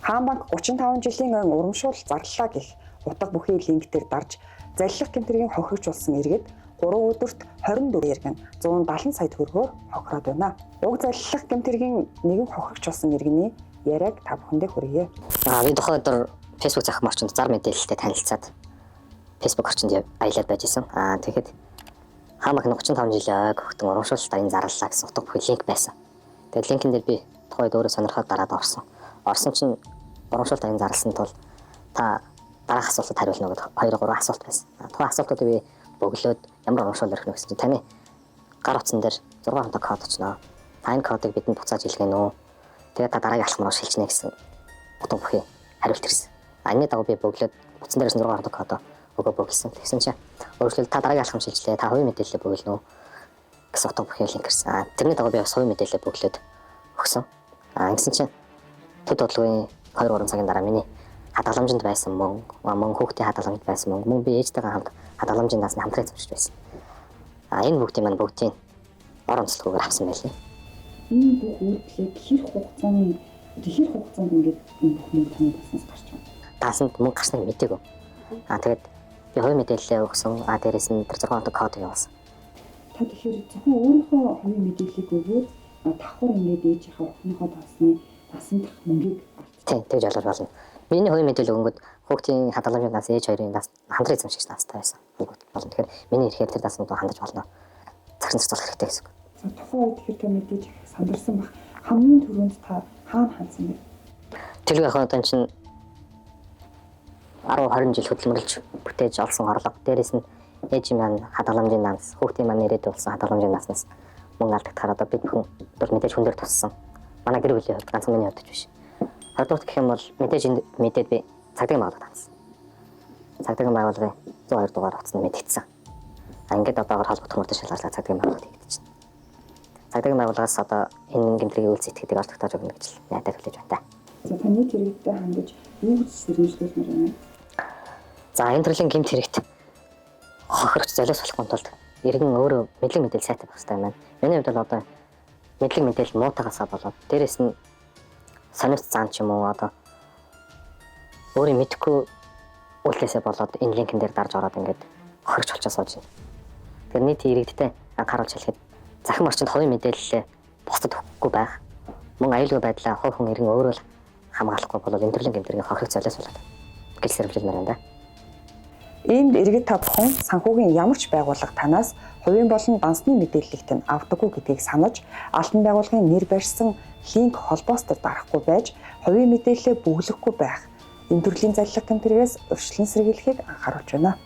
Хаан банк 35 жилийн ойн урамшуул зарлалаа гэх утга бүхий линк дээр дарж заллах гэмт хэргийн хохирогч болсон иргэд 3 өдөрт 24 иргэн 170 сая төгрөгөөр хохироод байна. Уг заллах гэмт хэргийн нэгэн хохирогч болсон иргэний яриаг та бүхэндээ хүргье. Би тухайн өдөр Facebook захим орчинд зар мэдээлэлтэй танилцаад Facebook орчинд аялаад байж исэн. Тэгэхэд Хаан банк 35 жилийн ойг хөхтөн урамшууллаар энэ зарлалаа гэсэн утга бүхий линк байсан. Тэгээд линкэн дээр би тухайн үед өөрөө сонирхоод дараад орсон. Орсон чинь урамшууллаар энэ зарласан тул та дараах асуултад хариулна гэдэг 2 3 асуулт байсан. Тухайн асуултуудыг би бөглөөд ямар урамшуул өрөх нэ гэсэн чинь таны гар утсан дээр 6 хоног код очно. Та энэ кодыг бидэнд буцааж илгээнэ үү? Тэгээд та дараагийн алхам руу шилжинэ гэсэн утга бүхий хариулт ирсэн. Энэний дагуу би бөглөөд утсан дээрээс 6 хоног кодоо өгөө бөглөсөн. Тэгсэн чинь өөрчлөлт та дараагийн алхам шилжлээ. Та хувийн мэдээлэлээ бөглөнө үү гэсэн утга бүхий линк ирсэн. Тэрний дагуу би бас хувийн мэдээлэлээ бөглөөд өгсөн. Ингэсэн чинь төд бодлогын 2 3 цагийн дараа миний хадгаламжинд байсан мөнгө, мөн хүүхдийн хадгаламжинд байсан мөнгө, мөн би ээжтэйгээ хамт хадгаламжийн даасны хамтран эзэмшиж байсан. Энэ бүгдийг маань бүгдийг ор онцлоггүйгээр авсан байлээ. Энэ бүх үйлдэлийг хэр хугацааны хэр хугацаанд ингээд энэ бүх мөнгө таны даснаас гарч байна? Даасанд мөнгө гарсныг мдээгүй. Тэгээд би хувийн мэдээлэлээ өгсөн. Дээрээс нь тэр 6 хоног код явуулсан. Та тэгэхээр зөвхөн өөрийнхөө хувийн мэдээллийг өгөөд давхар ингээд ээжийнхээ охиныхоо даасны дасан дах мөнгийг авч. Тийм, тэгж ойлгож болно. Миний хувийн мэдээлэл өгөнгөд хүүхдийн хадгаламжийн даас ээж хоёрын даас хамтран эзэмшигч даастай байсан. Болно. Тэгэхээр миний ирэхээр тэр дааснуудаа хандаж болно. Цагсан зарцуулах хэрэгтэй гэсэн үг. За тухайн үед тэгэхээр та мэдээж сандарсан бах. Хамгийн түрүүнд та хаана хандсан бэ? Төлөв яг одоо чинь 10 20 жил хөдөлмөрлөж бүтээж олсон орлого. Дээрээс нь ээж маань хадгаламжийн данс, хүүхдийн маань ирээдүй болсон хадгаламжийн даснаас мөнгө алдагдахаар одоо бид бүхэн бол мэдээж хүн дээр туссан. Манай гэр бүлийн хувьд ганцхан миний хувьд ч биш. Хоёрдугаар гэх юм бол мэдээж энд мэдээд би цагдаагийн байгууллагад хандсан. Цагдаагийн байгууллагын 102 дугаар утаснд мэдэгдсэн. Ингээд одоогор холбогдох мөрдөн шалгарлаа цагдаагийн байгууллагад хийгдэж байна. Цагдаагийн байгууллагаас одоо энэ гэмтрийн үйлс итгэдэг олж тогтоож өгнө гэж найдаад хүлээж байна. За та нийт иргэдтэй хандаж юу гэж сэрэмжлүүлмээр байна вэ? За энэ төрлийн гэмт хэрэгт хохирогч золиос болохгүй тулд иргэн өөрөө мэдлэг мэдээлэл сайтай байх хэрэгтэй юм байна. Миний хувьд бол одоо мэдлэг мэдээлэл муутайгаасаа болоод дээрээс нь сониуц зан ч юм уу одоо өөрийн мэдэхгүй үйлдэлээсээ болоод энэ линкэн дээр дарж ороод ингээд хохирогч болчихоо сууж байна. Тэгэхээр нийт иргэдтэй анхааруулж хэлэхэд захим орчинд хувийн мэдээлэлээ бусдад өгөхгүй байх, мөн аюулгүй байдлаа хувь хүн иргэн өөрөө л хамгаалахгүй бол энэ төрлийн гэмт хэргийн хохирогч золиос болоод гэж сэрэмжлэмээр байна да. Иймд иргэд та бүхэн санхүүгийн ямар ч байгууллага танаас хувийн болон дансны мэдээллийг тань авдаггүй гэдгийг санаж, албан байгууллагын нэр барьсан линк холбоос дээр дарахгүй байж, хувийн мэдээллээ бөглөхгүй байх, энэ төрлийн заллах гэмт хэрэгээс урьдчилан сэргийлэхийг анхааруулж байна.